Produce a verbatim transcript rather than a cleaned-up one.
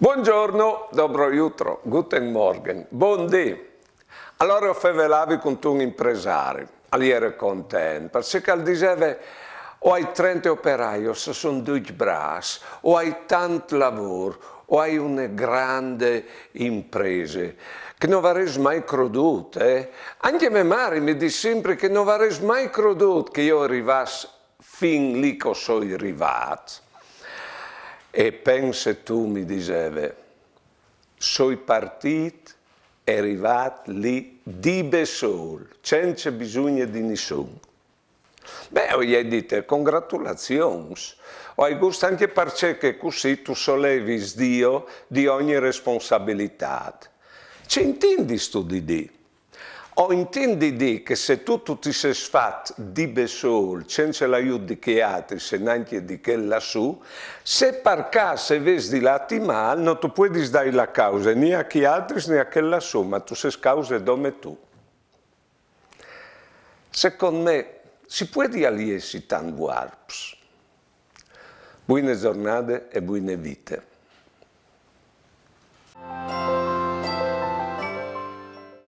Buongiorno, dobro jutro, guten Morgen, bundì. Alore o fevelavi cuntun impresari, al jere content, parcè che al diseve: o ai trente operajos, a son ducj brâfs, o ai tant lavôr, o ai une grande imprese, che no varès mai crodût, eh? Ancje mê mari mi dîs simpri che no varès mai crodût che jo o rivàs fin li che o soi rivât. E pense tu, mi diseve, soi partît e rivât li di bessôl, cence bisugne di nissun. Beh, o i ai dite, congratulazions. O ai gust ancje parcè che cussì tu solevis Dio di ogni responsabilitât. Ce intindistu di dî? O intindi dî che se tu, tu ti sês fat di bessôl, cence l'aiût di chei altris e nancje di chel lassù, se par câs e ves di lâti mâl, no tu puedis dâi la cause ni a chei altris ni a chel lassù, ma tu sês cause dome tu. Secont me, si puedial jessi tant vuarps? Buine zornade e buine vite.